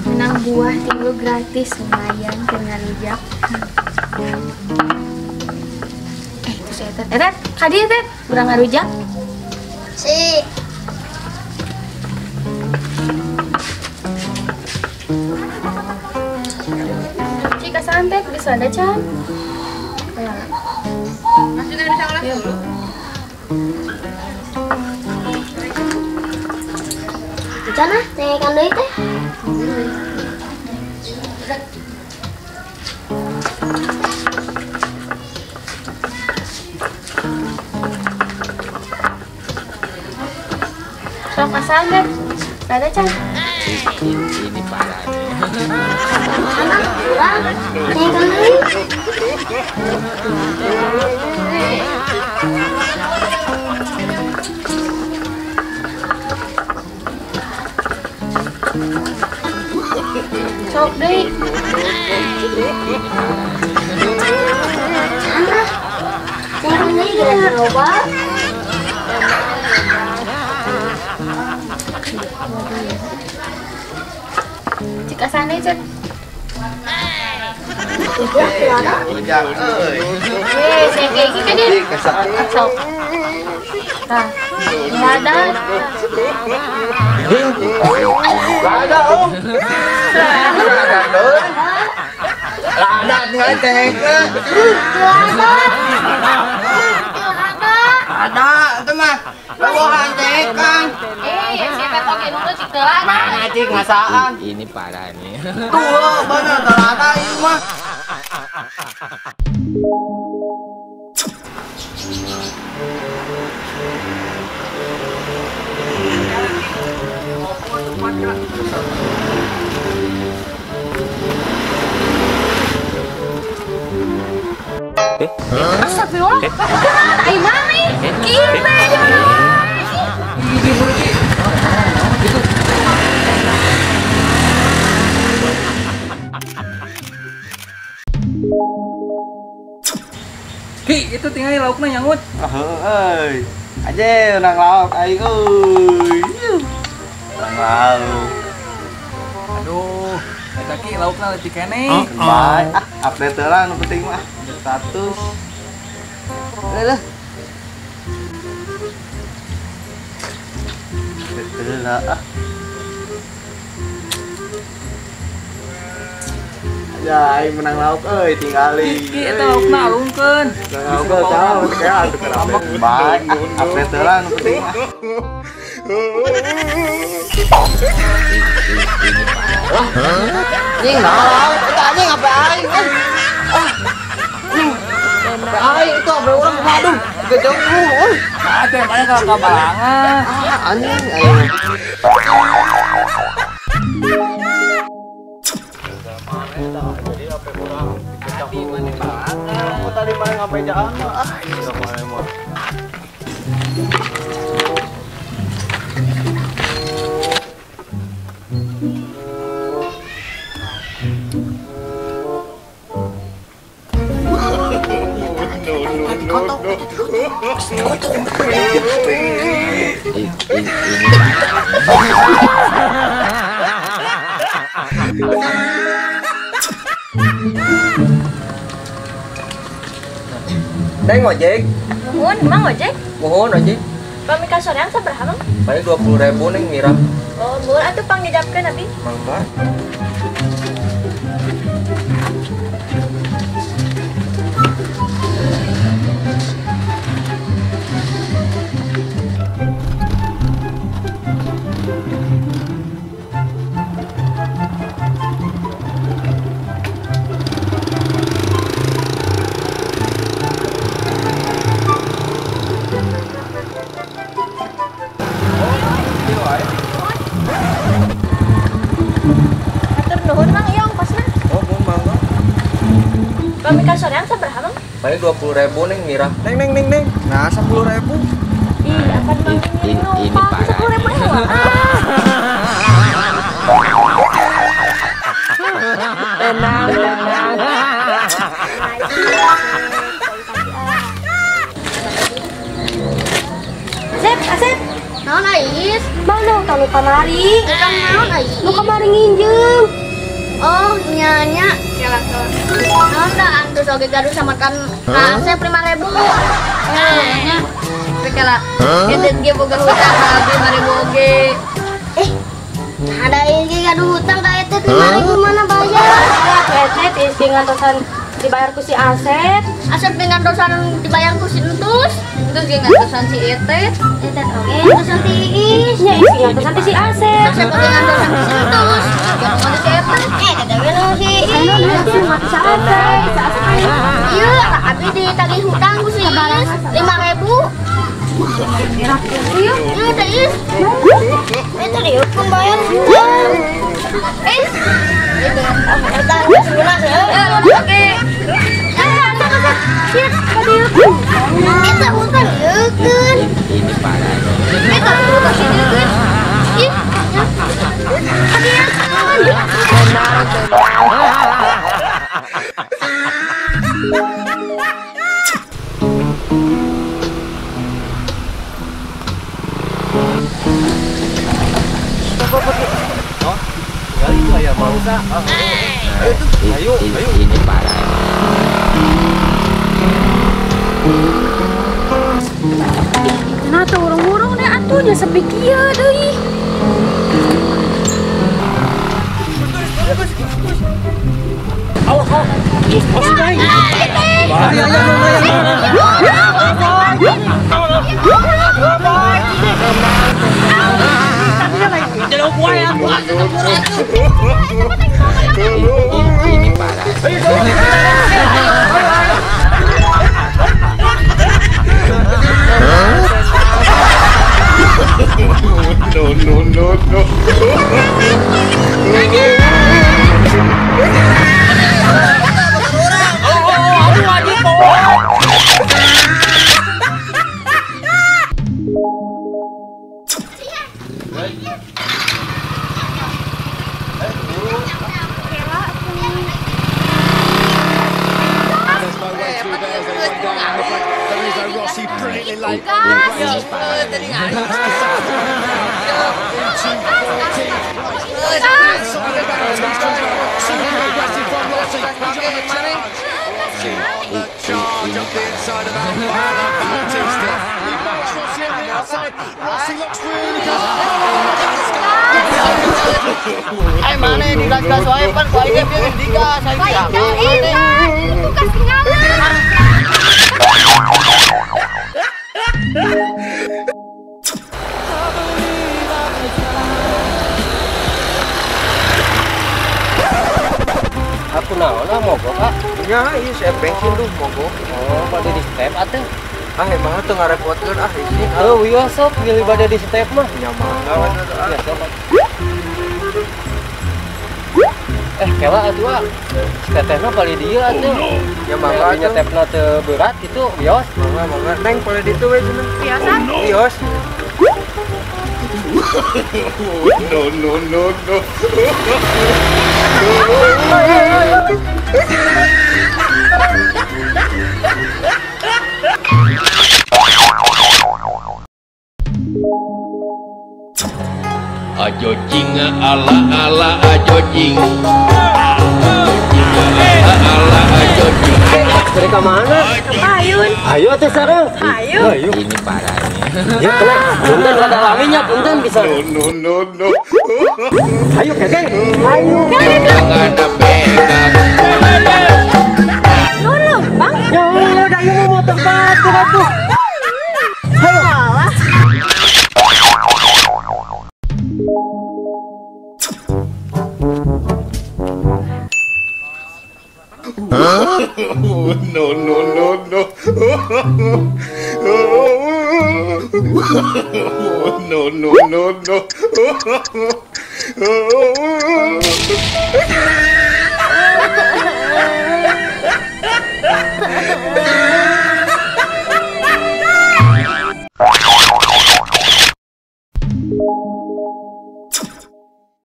Menang buah tinggal gratis lumayan keur ngarujak. Itu si Etet. Etet, ka dieu Tet, urang ngarujak. Si. Cik asaan Tet, bisa ada can? Mas juga bisa ngelas dulu. Can ah, tengekan deui teh. Sok asaan Tet, ada can? Ini parah. Anak kurang, tengekan deui. Sok deui. Anak, tengekan deui geura loba. Cik asaan deui, Cet. Rujak euy. Saya kayak gini deh. Sok. Tah. Lada. Lada om. Lada deui. Lada tinggal teh. Lada. Lada itu mah. Bohong teh kan. Si Etet oge nunggu cik teu lada. Mana cik ngasaan? Ini parah nih. Tuh, bener teu lada ieu mah. Astagfirullah. Ai mami. Kita di mana lagi? Ki, itu tinggal laukna nyangut. Heuh, aja urang lauk aing euy. Urang lauk. Aduh, eta ki laukna leutik keneh. Bae, ah update heula nu penting mah status. Leuh. Update heula ah. Ya, aing menang lauk euy tinggali. Ki, eta laukna alungkeun. Lauk tahu kayak atuh kana. Bae, update heula nu penting mah. Anjing naon? Eta anjing apa aing? Ah. Apa aing itu apa urang aduh, gejong euy. Ah, teh mana ka kabalangan. Ah, anjing aing. Jadi apa urang Tadi mana balangan. Aku tadi mana ngapejaan mah. Ah, ini mana mah. Neng ojek. Nuhun, Mang ojek? Nuhun ojek. Pami ka soreang sabaraha, Mang? Paling 20.000 neng mirah. Oh, muhun atuh pangjajabkeun abi. Mangga. Pami ka soreang sabaraha, Mang? Paling 20.000 neng mirah. Neng neng neng neng. Nah, 10.000. Ih, apan Mang ini numpang 10.000 mah. Tenang, tenang. Asep, Asep. Naon Ais? Mau dong. eta nu kamari. Hutang naon ai? Nu kamari nginjeum. Oh, nya-nya. Kela-kela. Naon da antus oge gaduh sama kan Asep 5.000. Nya. Kela. Eta ge boga hutang ka abdi 5.000 oge. Ada ini gaduh hutang ka eta 5.000 mana bayar? Eta teh ngantosan dibayar ku si Asep. Asep ngantosan dibayar ku si Entus. Entus ge ngantosan si Etet. Etet oge ngantosan ti Iis. Nya Iis ngantosan ti si Asep. Asep oge ngantosan ti si Entus. Ngantosan si Etet. Eta we nu si Iis. Si Asep. Si Asep. Ieu abi ditagih hutang ku si Iis 5.000. Ieu teh Iis. Eta dieukeun bayar. Is. Eta lunas ya. Oke. Eta hutang dieukeun. Ini parah. Eta hutang dieukeun. Ih. Oh, tinggal itu aya mangsa. Ayo, ayo. Ini parah. Nah, tuh urung-urung deh atuh nya sepi kieu deui. Awas, awas. Awas, awas. Ini parah. No, no, no, no. Ay mana digas-gas wae pan ku aing ge digas aing ge. Tugas ketinggalan. Aku naon ah mogok ah. Nya ieu saya bensin tuh mogok. Oh, bade di step atuh. Ah emang teu ngarepotkeun ah ieu. Heuh, wieu sok milih bade di step mah. Nya mangga we atuh. Kela atuh ah. Si tetehna paling dieu atuh. Ya mangga nya tepna teu berat kitu, wios. Mangga mangga neng paling ditu we cenah. Biasa. Wios. No, no, no, no. Ajo cinga ala ala ajo cing. Ala ala ajo cing. Dari ke mana? Ke payun. Ayo teh sareng. Ayo. Ayo. Ini parah nih. Ya kena. Punten rada laminya punten bisa. No, no, no, no. Ayo keke. Ayo. Jangan pegang. Lulu, Bang. Ya udah ieu mau motor batu batu. Ayo. Huh? No, no, no, no. No, no, no, no.